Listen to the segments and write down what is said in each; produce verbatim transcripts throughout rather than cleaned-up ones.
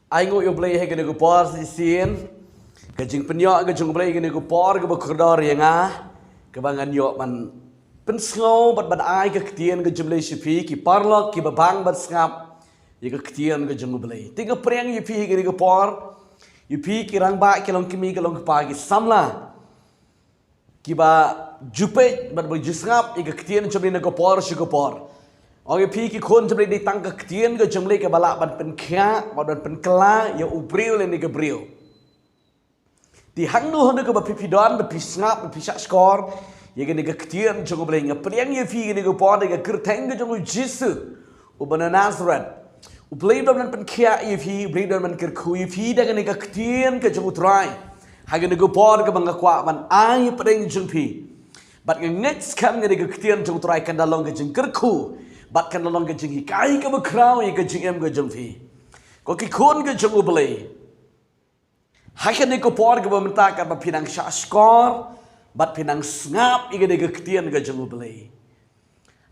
Ai nguh ïa U Blei ha kane ka por shisien. Ka jingpynïoh ka jong U Blei ha kane ka por kaba kordor ïa nga, kaba ngan ïoh ban pynsngew bad ban ai ka ktien ka jong U Blei sha phi ki paralok kiba bang ban sngap ïa ka ktien ka jong U Blei. Te nga pdiang ïa phi ha kane ka por, ïa phi ki rangbah, ki longkmie, ki longkpa, ki samla kiba ju peit bad ba ju sngap ïa ka ktien jong U Blei na ka por sha ka por. Ong ïa phi ki khun jong U Blei, dei tang ka ktien ka jong U Blei kaba lah ban pynkhiah bad ban pynkylla ïa u briew lane ka briew. Te hangno hangno kaba phi phi don, ba phi sngap, ba phi shahshkor ïa kane ka ktien jong U Blei, nga pdiang ïa phi ha kane ka por da ka kyrteng ka jong U Jisu uba na Nasareth. U Blei u don ban pynkhiah ïa phi, U Blei u don ban kyrkhu ïa phi da kane ka ktien ka jong U Trai ha kane ka por kaba nga kwah ban ai hapdeng jong phi. Bad nga ngeit skhem kane ka ktien jong U Trai kan da long ka jingkyrkhu bad kan da long ka jinghikai kaba khraw ïa ka jingim ka jong phi, ko ki khun ka jong U Blei. Ha kane ka por kaba mynta, katba phi nang shahshkor bad phi nang sngap ïa kane ka ktien ka jong U Blei,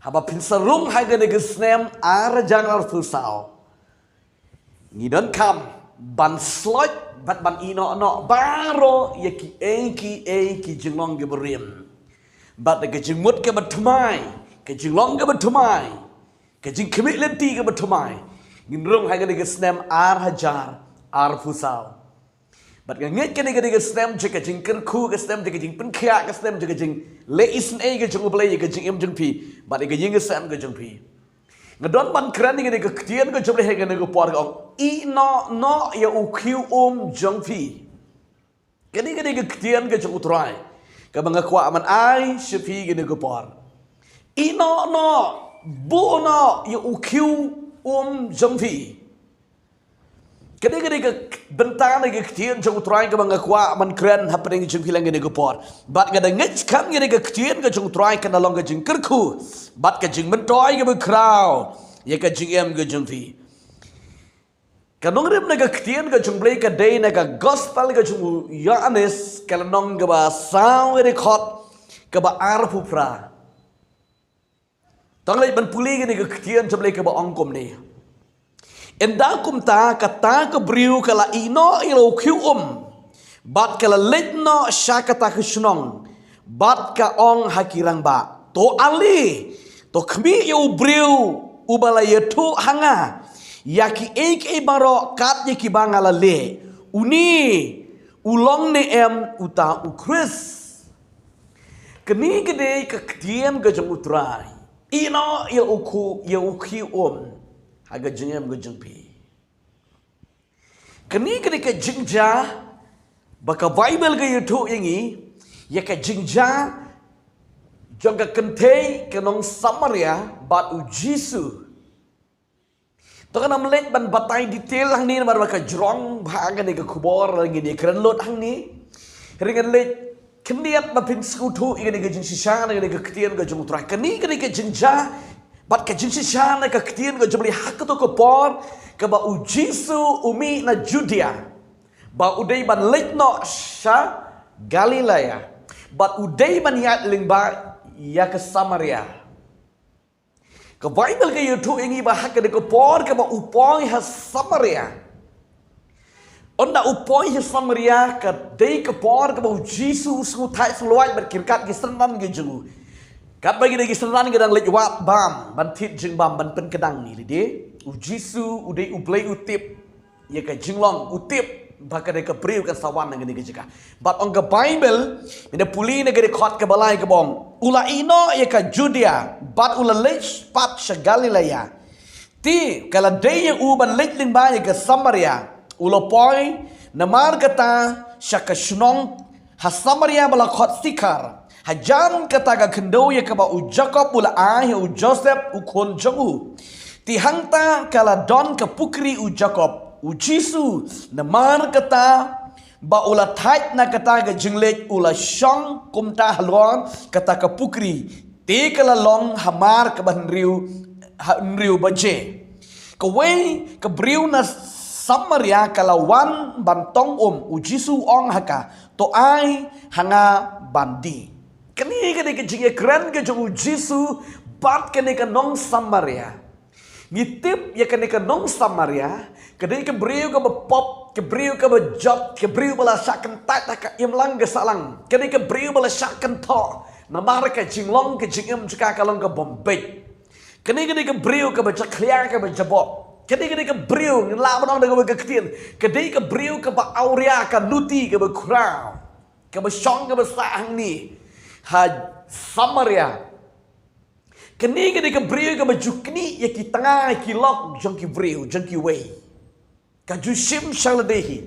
haba phin sa rung ha kane ka snem ar hajar arphew saw, ngi donkam ban sloit bad ban ïehnoh noh baroh ïa kiei kiei ki jinglong kiba rim. Bad da ka jingmut kaba thymmai, ka jinglong kaba thymmai, ka jingkhmih lynti kaba thymmai, ngin rung ha kane ka snem ar hajar arphew saw. Bad nga ngeit kane ka dei ka snem jong ka jingkyrkhu, ka snem jong ka jingpynkhiah, ka snem jong ka jingleh isynei ka jong U Blei ïa ka jingim jong phi bad ïa ka ïingïaseng ka jong phi. Nga don ban kren ïa kane ka ktien ka jong U Blei ha kane ka por, ka ong, ïehnoh noh ïa u khiew um jong phi. Kane ka dei ka ktien ka jong U Trai kaba nga kwah ban ai sha phi ha kane ka por. Ïehnoh noh, buh noh ïa u khiew um jong phi. Ka dei, ka dei ka bynta na ka ktien jong U Trai kaba nga kwah ban kren hapdeng jong phi lang ha kane ka por. Bad nga da ngeit skhem ïa kane ka ktien ka jong U Trai kan da long ka jingkyrkhu bad ka jingmyntoi kaba khraw ïa ka jingim ka jong phi. Ka nongrim na ka ktien ka jong U Blei ka dei na ka Gospel ka jong u Ïoannis, ka lynnong kaba saw, ka dkhot kaba arphew phra. To ngin leit ban pule ïa kane ka ktien jong U Blei kaba ong kumne. Ynda kumta kata ka briew ka la ïehnoh ïa la u khiew um bad ka la leit noh sha kata ka shnong bad ka ong ha ki rangbah, to ale, to khmih ïa u briew uba la ïathuh ha nga ïa kiei kiei baroh kat ïa kiba nga la leh. Une u long ne em uta u Khrist? Kane ka dei ka ktien ka jong U Trai. Ïehnoh ïa u khu, ïa u khiew um ha ka jingim ka jong phi. Kane ka dei ka jingjia ba ka Baibl ka ïathuh ïa ngi ïa ka jingjia jong ka kynthei ka nong Samaria bad U Jisu. To ngam leit ban batai detail hangne namar ba ka jrong bha kane ka khubor, ngin ïa kren lut hangne. Hynrei ngan leit khyndiat ba phin sngewthuh ïa kane ka jingshisha na kane ka ktien ka jong U Trai. Kane, kane ka jingjia bad ka jingshisha na ka ktien ka jong U Blei ha kato ka por kaba U Jisu u mih na Judia ba u dei ban leit noh sha Galilea bad u dei ban ïaid lyngba ïa ka Samaria. Ka Baibl ka ïathuh ïa ngi ba ha kane ka por kaba u poi ha Samaria. Ynda u poi ha Samaria ka dei ka por kaba U Jisu u sngewthait sngewlwait bad ki ryngkat ki synran ki jong u. Katba ki dei ki synran ki dang leit wad bam ban thied jingbam ban pynkdang, ngi la dei. U Jisu u dei U Blei, u tip ïa ka jinglong, u tip ba ka dei ka briew kan sa wan na kane ka jaka. Bad ong ka Baibl, mynta pule na ka dkhot kaba lai kaba ong, u la ïehnoh ïa ka Judia bad u la leit pat sha Galilea. Te ka la dei ïa u ban leit lyngba ïa ka Samaria. U la poi namar kata sha ka shnong ha Samaria ba la khot Sikhar, hajan kata ka khyndew ïa kaba u Jakob u la ai ha u Joseph u khun jong u. Te hangta ka la don ka pukri u Jakob. U Jisu namar kata ba u la thait na kata ka jingleit u la shong kumta halor kata ka pukri. Te ka la long hamar kaba hynriew, ha hynriew baje. Kawei ka briew na Samaria ka la wan ban tong um. U Jisu u ong ha ka, to ai ha nga ban die. Kane ka dei ka jingïakren ka jong U Jisu bad kane ka nong Samaria. Ngi tip ïa kane ka nong Samaria, ka dei ka briew kaba pop, ka briew kaba jot, ka briew ba la shah kyntait ha ka imlang ka sahlang, ka dei ka briew ba la shah kynthoh namar ka jinglong ka jingim jong ka ka long ka bym beit. Ka dei ka dei ka briew kaba jakhlia kaba jaboh. Ka dei ka dei ka briew, ngi lah ban ong da kaba ka ktien, ka dei ka briew kaba awria, ka nuti kaba khraw, kaba shong kaba sah hangne ha Samaria. Kane ka dei ka briew kaba ju knieh ïa ki tnga ki lok jong ki briew, jong kiwei. Ka ju shim sha lade hi.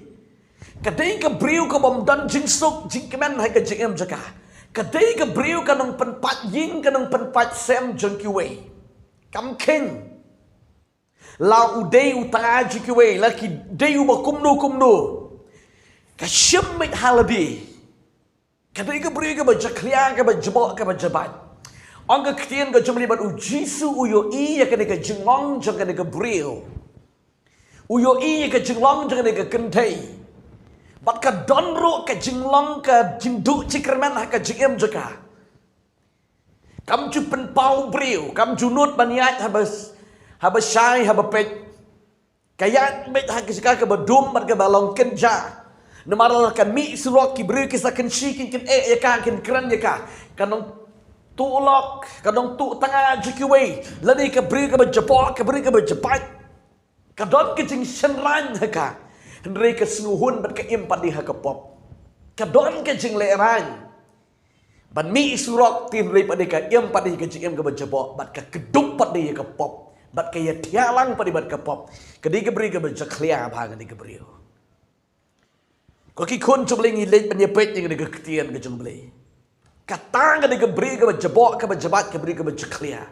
Ka dei ka briew ka bym don jingsuk jingkmen ha ka jingim jong ka. Ka dei ka briew ka nongpynpait ïing, ka nongpynpait sem jong kiwei. Kam kheiñ la u dei u tnga jong kiwei, la ki dei uba kumno kumno. Ka shim beit ha lade. Ka dei ka briew kaba jakhlia, kaba jaboh, kaba jabait. Ong ka ktien ka jong U Blei bad U Jisu u ïohi ïa kane ka jinglong jong kane ka briew. U ïohi ïa ka jinglong jong kane ka kynthei. Bad ka don ruh ka jinglong ka jingduh jingkyrmen ha ka jingim jong ka. Kam ju pynpaw briew, kam ju nud ban ïaid haba, haba shai, haba peit. Ka ïaid beit ha ka jaka kaba dum bad kaba long kynja. Namar lada ka mih surok ki briew ki sa kynshi, kin kyneh ïa ka, kin kren ïa ka. Ka nongtuh lok, ka nongtuh tnga jong kiwei, lane ka briew kaba jaboh, ka briew kaba jabait. Ka don ka jingshynrang ha ka. Hynrei ka sngewhun bad ka im pat de ha ka pop. Ka don ka jinglehrain ban mih surok, hynrei pat de ka im pat de ka jingim kaba jaboh, bad ka kdup pat de ïa ka pop, bad ka ïathiah lang pat de bad ka pop. Ka dei ka briew kaba jakhlia bha, ka dei ka briew. Ko ki khun jong U Blei, ngi leit ban ïa peit ïa kane ka ktien ka jong U Blei. Kata ka dei ka briew kaba jaboh, kaba jabait, ka briew kaba jakhlia.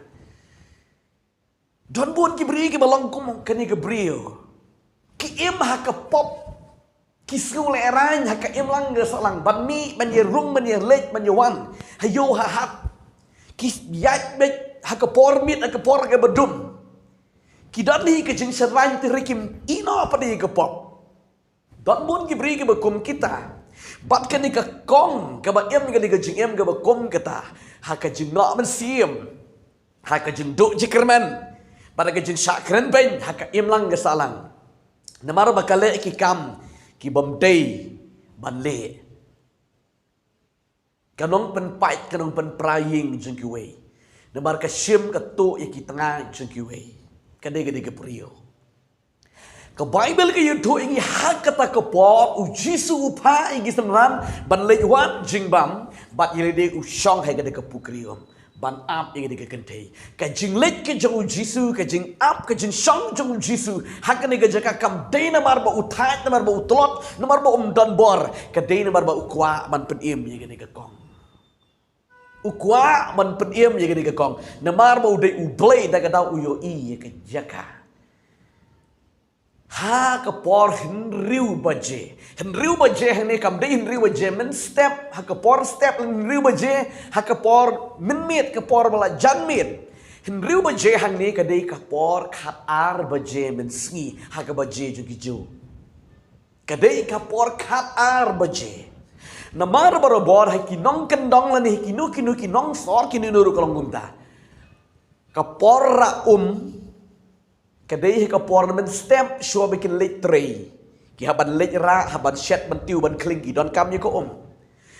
Don bun ki briew kiba long kum kane ka briew. Ki im ha ka pop. Ki sngewlehrain ha ka imlang ka sahlang, ban mih, ban ïarung, ban ïaleit, ban ïawan ha ïew ha hat. Ki ïaid beit ha ka por miet, ha ka por kaba dum. Ki don hi ka jingshynrang, hynrei kim ïehnoh pat de ïa ka pop. Don bun ki briew kiba kum kita. Bad kane ka kong kaba im, kane ka jingim kaba kum kita, ha ka jingnoh mynsiem, ha ka jingduh jingkyrmen, bad ha ka jingshah kren beiñ ha ka imlang ka sahlang. Namar ba ka leh ki kam ki bym dei ban leh. Ka nongpynpait, ka nongpynpra ïing jong kiwei. Namar ka shim ka tuh ïa ki tnga jong kiwei. Ka dei, ka dei ka briew. Ka Baibl ka ïathuh ïa ngi ha kata ka por U Jisu u phah ïa ki synran ban leit wad jingbam, bad ïa lade u shong ha kata ka pukri um ban ap ïa kata ka kynthei. Ka jingleit ka jong U Jisu, ka jingap, ka jingshong jong U Jisu ha kane ka jaka kam dei namar ba u thait, namar ba u tlot, namar ba um don bor. Ka dei namar ba u kwah ban pynim ïa kane ka kong. U kwah ban pynim ïa kane ka kong namar ba u dei U Blei, da kata u ïohi ïa ka jaka. Ha ka por hynriew baje. Hynriew baje hangne kam dei hynriew baje mynstep, ha ka por step hynriew baje, ha ka por mynmiet, ka por ba la jan miet. Hynriew baje hangne ka dei ka por khatar baje mynsngi, ha ka baje jong ki Jiw. Ka dei ka por khatar baje. Namar barabor ha ki nongkyndong lane ha kino kino ki nongsor, kino kino ruh ka long kumta. Ka por rah um ka dei ha ka por mynstep shuwa ba kin leit trei. Ki hap ban leit rah, hap ban shet, ban tiew, ban khling, ki donkam ïa ka um.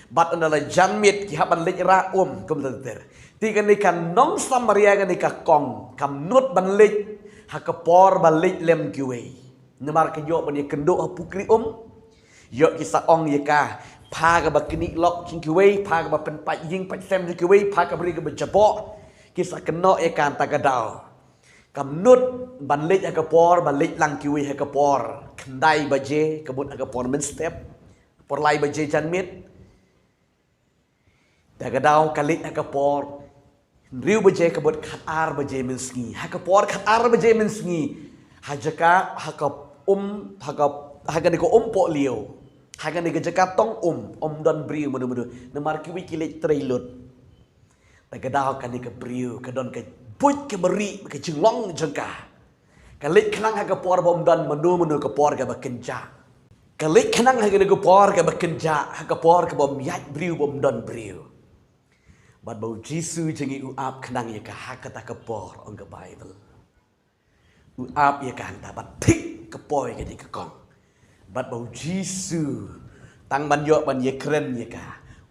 Bad ynda la jan miet ki hap ban leit rah um kumta ter ter. Te kane ka nong Samaria, kane ka kong, kam nud ban leit ha ka por ba leit lem kiwei. Namar ka ïoh ban ïakynduh ha pukri um. Ïoh ki sa ong ïa ka, pha kaba knieh lok jong kiwei, pha kaba pynpait ïing pait sem jong kiwei, pha kaba ri kaba jaboh. Ki sa kynnoh ïa ka, ta ka daw kam nud ban leit ha ka por ba leit lang kiwei, ha ka por khyndai baje, ka mut ha ka por mynstep, por lai baje janmiet. Da ka daw ka leit ha ka por hynriew baje, ka mut khatar baje mynsngi. Ha ka por khatar baje mynsngi, ha jaka, ha ka um, ha ka, ha kane ka um pohliew, ha kane ka jaka tong um, um don briew mano mano. Namar kiwei ki leit trei lut. Da ka daw kane ka briew ka don ka buit kaba rieh, ka jinglong jong ka. Ka leit khnang ha ka por ba um don mano mano, ka por kaba kynjah. Ka leit khnang ha kane ka por kaba kynjah, ha ka por kaba um ïaid briew, ba um don briew. Bad ba U Jisu jong ngi u ap khnang ïa ka ha kata ka por, ong ka Baibl. U ap ïa ka hangta bad thik ka poi kane ka kong. Bad ba u Jisu tang ban ïoh ban ïakren ïa ka,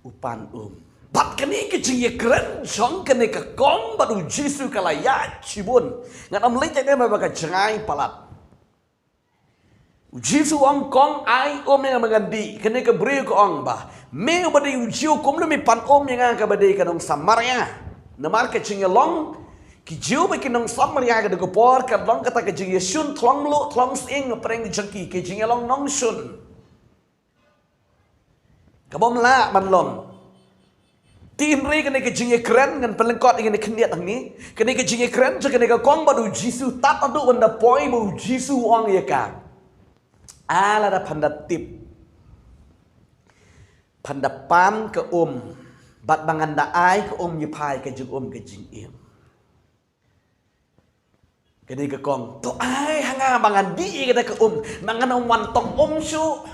u pan um. Bad kane ka jingïakren jong kane ka kong bad u Jisu ka la ïaid shibun. Ngan ym leit ïa kane ba ka jngai palat. U Jisu u ong, "Kong, ai um ïa nga ba ngan dih." Kane ka briew ka ong ba, "Me uba dei u Jiw, kumno me pan um ïa nga kaba dei ka nong Samaria?" Namar ka jingïalong ki Jiw bad ki nong Samaria ka dei ka por ka long kata ka jingïashun thlong mluh thlong sying, pyrshah jong ki, ka jingïalong nongshun. Ka bym lah ban long. Te hynrei kane ka jingïakren, ngan pynlyngkot ïa kane khyndiat hangne. Kane ka jingïakren jong kane ka kong bad u Jisu, tad haduh ban da poi ba u Jisu u ong ïa ka, "Ah, lada phan da tip, phan da pan ka um, bad ba ngan da ai ka um ïa pha ïa ka jingum ka jingim." Kane ka kong, "To ai ha nga ba ngan dih ïa kata ka um, ba ngan ym wan tong um shuh.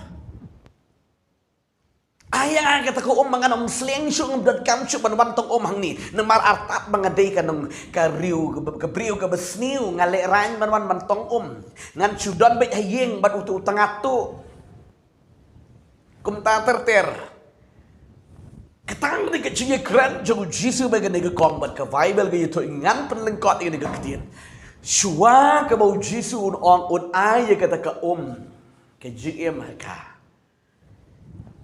Ai ha nga kata ka um, ba ngan ym sliang shuh, ngam donkam shuh ban wan tong um hangne. Namar artat ba nga dei ka nong, ka riew, ka, ka briew kaba sniew, nga lehraiñ ban wan ban tong um. Ngan shu don beit ha ïing bad utu u tnga tuh." Kumta ter ter. Kata ka dei ka jingïakren jong u Jisu bad kane ka kong, bad ka Baibl ka ïathuh, ngan pynlyngkot ïa kane ka ktien. Shuwa kaba u Jisu un ong un ai ïa kata ka um ka jingim ha ka,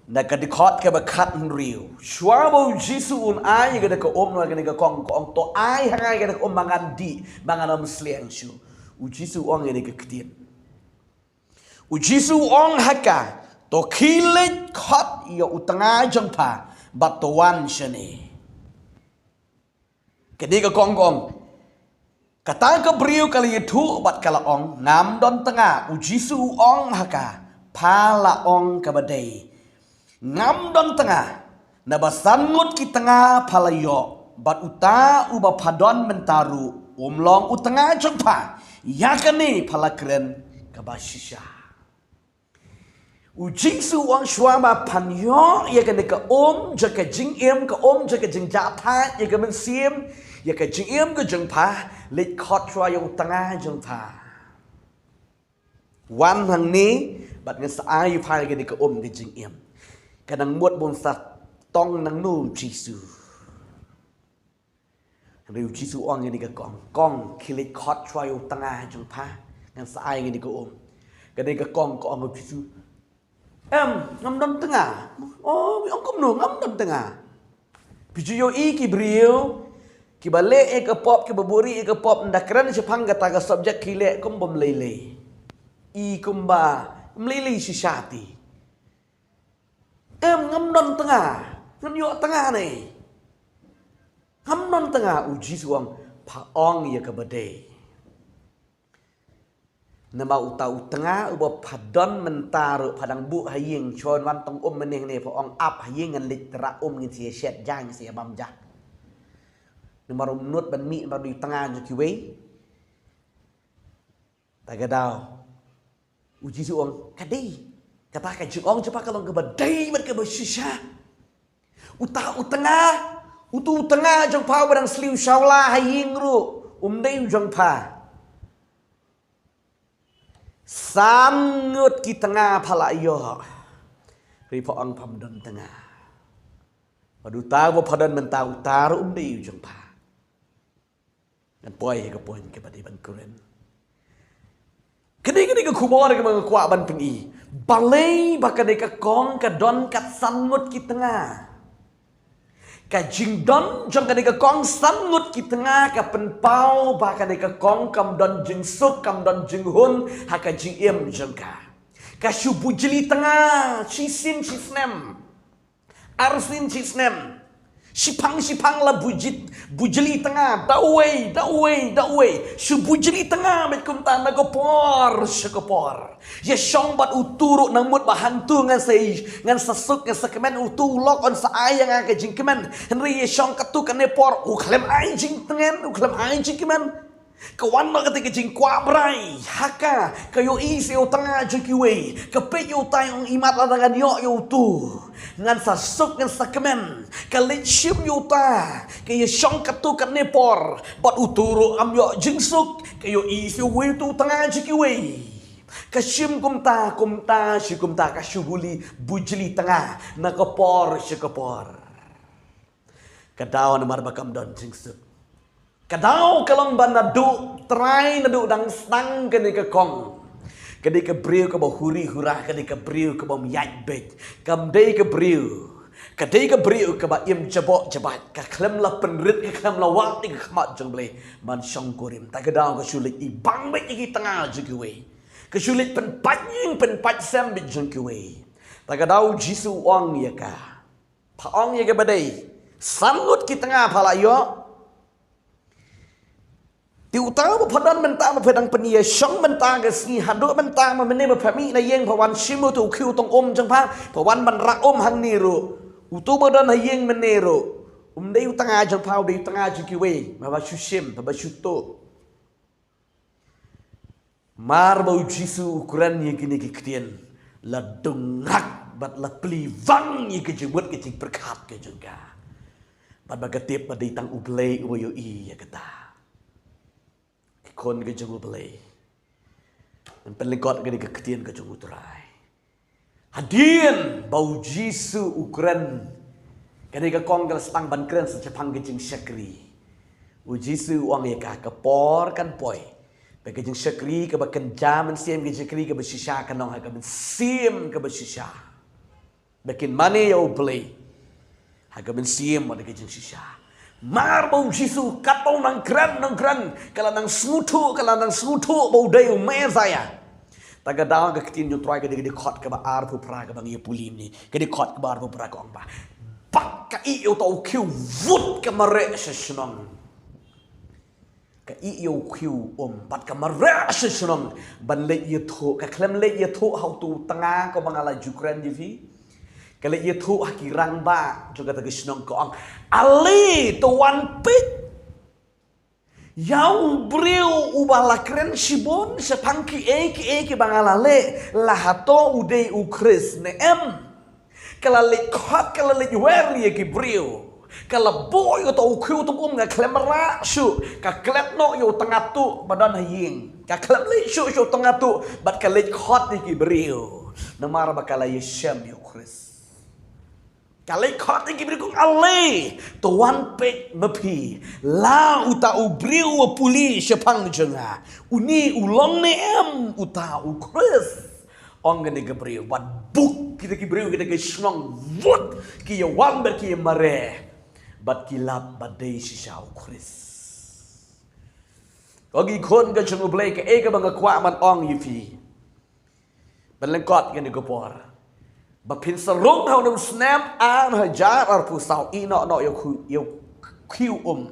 na ka dkhot kaba khathynriew, shuwa ba u Jisu un ai ïa kata ka um, na kane ka kong ka ong, "To ai ha nga ïa kata ka um ba ngan dih, ba ngan ym sliang shuh." U Jisu u ong ïa kane ka ktien. U Jisu u ong ha ka, "To khie leit khot ïa u tnga jong pha bad to wan shane." Kane ka kong ka ong, kata ka briew ka la ïathuh bad ka la ong, "Ngam don tnga." U Jisu u ong ha ka, "Pha la ong kaba dei. Ngam don tnga, naba san ngut ki tnga pha la ïoh, bad uta uba pha don mynta ruh um long u tnga jong pha. Ïa kane pha la kren kaba shisha." U Jisu u ong, "Shuwa ba phan ïoh ïa kane ka um jong ka jingim, ka um jong ka jingjahthait ïa ka mynsiem, ïa ka jingim ka jong pha, leit khot shuwa ïa u tnga jong pha. Wan hangne bad ngan sa ai ïa pha ïa kane ka um ka jingim." Ka nang mut ba un sa tong nangno u Jisu. Hynrei u Jisu u ong ïa kane ka kong, "Kong, khie leit khot shuwa ïa u tnga jong pha, ngan sa ai ïa kane ka um." Kane ka kong ka ong ïa u Jisu, "Em, ngam don tnga." "Oh, me ong kumno ngam don tnga? Phi ju ïohi ki briew kiba leh ïa ka pop, kiba buhrieh ïa ka pop, ynda kren shaphang kata ka subject ki leh kum bym lei lei. I kumba ym lei lei shisha te." "Em, ngam don tnga. Ngan ïoh tnga ne? Ngam don tnga." U Jisu u ong, "Pha ong ïa kaba dei. Namar uta u tnga uba pha don mynta ruh, pha dang buh ha ïing, shuwa wan tong um mynne hangne, pha ong, 'Ap ha ïing, ngan leit rah um, ngin sa ïa shet ja, ngin sa ïa bam ja.' Namar um nud ban mih namar u tnga jong kiwei." Ta ka daw u Jisu u ong, "Ka dei. Kata ka jingong jong pha ka long kaba dei bad kaba shisha. Uta u tnga, utu u tnga jong pha uba dang sliew shawla ha ïing ruh, um dei u jong pha. San ngut ki tnga pha la ïoh, hynrei pha ong pham don tnga. Bad uta uba pha don mynta, uta ruh um dei u jong pha." Ngan poi ha ka point kaba dei ban kren. Kane, kane ka khubor kaba nga kwah ban pyni. Balei ba kane ka kong ka don kat san ngut ki tnga? Ka jingdon jong kane ka kong san ngut ki tnga ka pynpaw ba kane ka kong kam don jingsuk, kam don jinghun ha ka jingim jong ka. Ka shu bujli tnga shisien shisnem. Arsien shisnem. Shiphang shiphang la bujit, bujli tnga, da uwei, da uwei, da uwei. Shu bujli tnga bad kumta na ka por sha ka por. Ïa shong bad utu ruh nang mut ba hangtu ngan sa, ngan sa suk, ngan sa kmen, utu u lok un sa ai ïa nga ka jingkmen. Hynrei ïa shong katto katne por u khlem ai jingtngen, u khlem ai jingkmen. Ka wan noh kata ka jingkwah brai ha ka, ka ïohi sa ïa u tnga jong kiwei. Ka peit ïa utai, ong, imat lada ngan ïoh ïa utu, ngan sa suk, ngan sa kmen. Ka leit shim ïa uta, ka ïashong katto katne por bad utu ruh kam ïoh jingsuk. Ka ïohi sa ïa uwei utu u tnga jong kiwei. Ka shim kumta, kumta shi kumta, ka shu bujli, bujli tnga na ka por shi ka por. Ka daw namar ba kam don jingsuk. Ka daw ka long ba naduh trai, naduh dang sdang kane ka kong, ka dei ka briew kaba huri hura, ka dei ka briew kaba ym ïaid beit. Kam dei ka briew, ka dei ka briew kaba im jaboh jabaid, ka khlem la pynrit, ka khlem la wad ïa ka khmat jong U Blei ban shongkurim. Te ka daw ka shu leit ibang beit ïa ki tnga jong kiwei. Ka shu leit pynpait ïing pynpait sem beit jong kiwei. Te ka daw U Jisu u ong ïa ka, pha ong ïa kaba dei, san ngut ki tnga pha la ïoh. Te uta ba pha don mynta ba pha dang pynïashong mynta ka sngi, haduh mynta ma mynne ba pha mih na ïing, pha wan shim utu u khiew tong um jong pha, pha wan ban rah um hangne ruh. Utu ba don ha ïing mynne ruh, um dei u tnga jong pha, u dei u tnga jong kiwei, ma ba shu shim, ba shu tuh. Mar ba U Jisu u kren ïa kine ki ktien, la dungak bad la plie vang ïa ka jingmut ka jingpyrkhat ka jong ka. Bad ba ka tip ba dei tang U Blei uba ïohi ïa kata. Ki khun ka jong U Blei, ngan pynlyngkot kane ka ktien ka jong U Trai. Hadien ba U Jisu u kren, kane ka kong ka la sdang ban kren sa shaphang ka jingshakri. U Jisu u ong ïa ka, ka por kan poi ba ka jingshakri kaba kynja mynsiem, ka jingshakri kaba shisha kan long ha ka mynsiem kaba shisha. Ba kin mane ïa U Blei ha ka mynsiem bad ka jingshisha. Mar ba U Jisu katba u nang kren, nang kren, ka la nang sngewthuh, ka la nang sngewthuh ba u dei u Messaïah. Te ka daw ka ktien jong U Trai ka dei, ka dei khot kaba arphew phra kaba ngi ïa pule mynne. Ka dei khot kaba arphew phra ka ong ba, bad ka ïeh ïa uta u khiew, vut ka mareh sha shnong. Ka ïeh ïa u khiew um bad ka mareh sha shnong ban leit ïathuh. Ka khlem leit ïathuh ha utu u tnga kaba nga la ju kren ïa phi. Ka leit ïathuh ha ki rangbah jong kata ka shnong, ka ong, ale, to wan peit ïa u briew uba la kren shibun shaphang kiei kiei kiba nga la leh, la hato u dei U Khrist ne em. Ka la leit khot, ka la leit wer ïa ki briew. Ka la buh ïa uta u khiew tong um, ka khlem rah shuh, ka klet noh ïa u tnga tuh ba don ha ïing. Ka khlem leit shuh sha u tnga tuh bad ka leit khot ïa ki briew, namar ba ka la ïashem ïa U Khrist. Ka leit khot ïa ki briew, ka ong, ale, to wan peit ma phi, la uta u briew uba pule shaphang jong nga, une u long ne em uta U Khrist? Ong kane ka briew, bad buk kita ki briew, kita ki shnong, vut, ki ïawan bad ki ïamareh bad ki lap ba dei shisha U Khrist. Ko ki khun ka jong U Blei, kaei kaba nga kwah ban ong ïa phi, ban lyngkot kane ka por, ba phin sa rung ha une u snem ar hajar arphew saw, ïehnoh noh ïa u khiew, ïa u khiew um.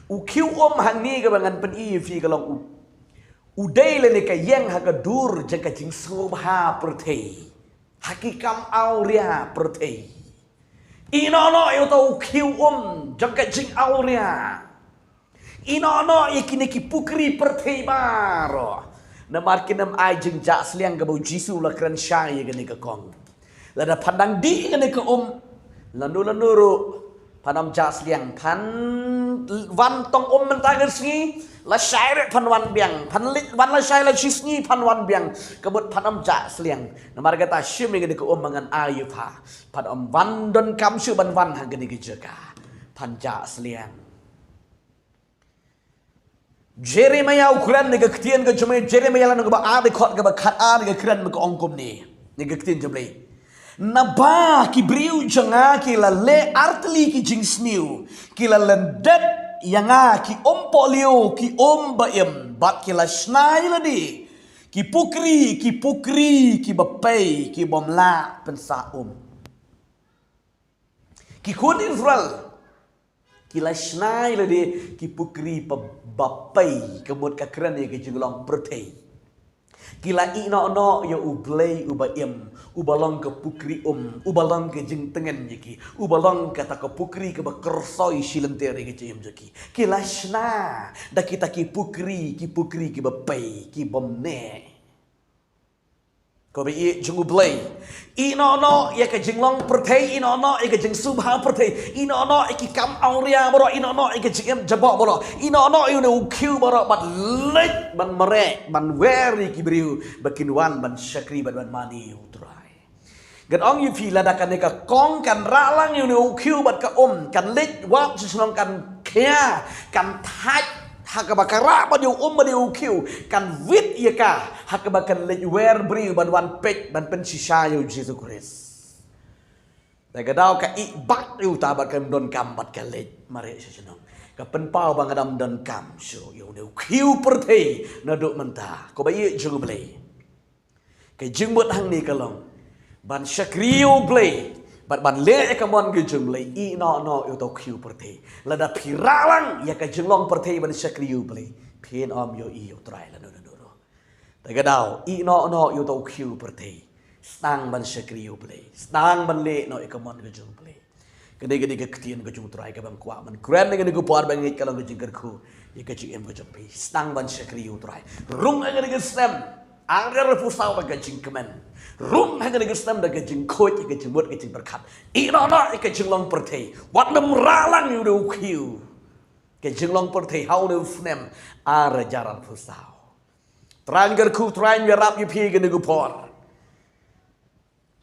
U khiew um hangne kaba ngan pyni ïa phi ka long u, u dei lane ka ïeng ha ka dur jong ka jingsngewbha pyrthei, ha ki kam awria pyrthei. Ïehnoh noh ïa uta u khiew um jong ka jingawria. Ïehnoh noh ïa kine ki pukri pyrthei baroh. Namar kin ym ai jingjah sliang, kaba U Jisu u la kren shai ïa kane ka kong. Lada phan dang dih kane ka um, lano lano ruh phan ym jah sliang, phan wan tong um mynta ka sngi, lashai ruh phan wan biang, phan leit wan lashai, la shi sngi phan wan biang, ka mut phan ym jah sliang. Namar kata shim ïa kane ka um ba ngan ai ïa pha, phan ym wan donkam shuh ban wan ha kane ka jaka, phan jah sliang. Jeremiah u kren ïa ka ktien ka jong U Blei, Jeremiah lynnong kaba ar, dkhot kaba khatar, ka kren bad ka ong kumne, ïa ka ktien jong U Blei: Naba ki briew jong nga ki la leh artylli ki jingsniew, ki la lyndet ïa nga, ki umpohliew, ki um ba im, bad ki la shna ïa lade ki pukri, ki pukri kiba pei, ki bym lah pynsah um. Ki khun Israel ki la shna ïa lade ki pukri ba, ba pei, ka mut ka kren ïa ka jinglong pyrthei. Ki la ïehnoh noh ïa U Blei uba im, uba long ka pukri um, uba long ka jingtngen ïa ki, uba long kata ka pukri kaba kyrsoi shilynter ïa ka jingim jong ki. Ki la shna da kita ki pukri, ki pukri kiba pei, ki bym neh. Ko ba ïeit jong U Blei, ïehnoh noh ïa ka jinglong pyrthei, ïehnoh noh ïa ka jingsngewbha pyrthei, ïehnoh noh ïa ki kam awria baroh, ïehnoh noh ïa ka jingim jaboh baroh, ïehnoh noh ïa une u khiew baroh, bad leit ban mareh, ban wer ïa ki briew ba kin wan ban shakri bad ban mane ïa U Trai. Ngan ong ïa phi, lada kane ka kong kan rah lang ïa une u khiew bad ka um, kan leit wad sha shnong, kan khia, kan thait ha kaba ka rah bad ïa u um bad ïa u khiew, kan wit ïa ka ha kaba kan leit wer briew ban wan peit, ban pynshisha ïa U Jisu Khrist. Te ka daw ka ïeh bak ïa uta bad kam donkam bad ka leit mareh sha shnong. Ka pynpaw ba nga dang donkam shuh ïa une u khiew pyrthei naduh mynta. Ko ba ïeit jong U Blei, ka jingmut hangne ka long ban shakri ïa U Blei bad ban leh ïa ka mon ka jong U Blei. Ïehnoh noh ïa uta u khiew pyrthei. Lada phi rah lang ïa ka jinglong pyrthei ban shakri ïa U Blei, phin ym ïohi ïa U Trai lano lano ruh. Te ka daw, ïehnoh noh ïa uta u khiew pyrthei. Sdang ban shakri ïa U Blei, sdang ban leh noh ïa ka mon ka jong U Blei. Kane ka dei ka ktien ka jong U Trai kaba nga kwah ban kren ha kane ka por ba ngeit ka long ka jingkyrkhu ïa ka jingim ka jong phi. Sdang ban shakri ïa U Trai. Rung ha kane ka snem, ar hajar arphew saw da ka jingkmen. Rung ha kane ka snem da ka jingkhuid, ka jingmut, ka jingpyrkhat. Ïehnoh noh ïa ka jinglong pyrthei. Wat nym rah lang ïa une u khiew. Ka jinglong pyrthei ha une u snem ar hajar arphew saw. Trai kyrkhu, Trai ïarap ïa phi ha kane ka por.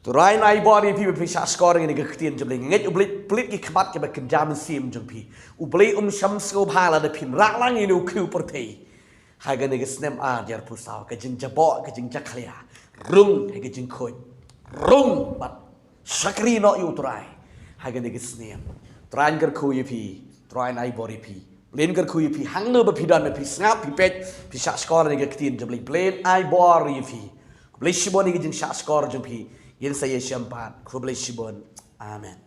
Trai ai bor ïa phi ba phi shah shkor ïa kane ka ktien jong U Blei. Nga ngeit U Blei plie ki khmat kiba kynja mynsiem jong phi. U Blei um shym sngewbha lada phin rah lang ïa une u khiew pyrthei ha kane ka snem ar hajar arphew saw. Ka jingjaboh, ka jingjakhlia, rung ha ka jingkhuid, rung bad shakri noh ïa U Trai ha kane ka snem. Trai kyrkhu ïa phi, Trai ai bor ïa phi. Blei kyrkhu ïa phi hangno ba phi don, ba phi sngap, phi peit, phi shah shkor ïa kane ka ktien jong U Blei. Blei ai bor ïa phi. Khublei shibun ïa ka jingshah shkor jong phi. Ngin sa ïashem pat. Khublei shibun. Amen.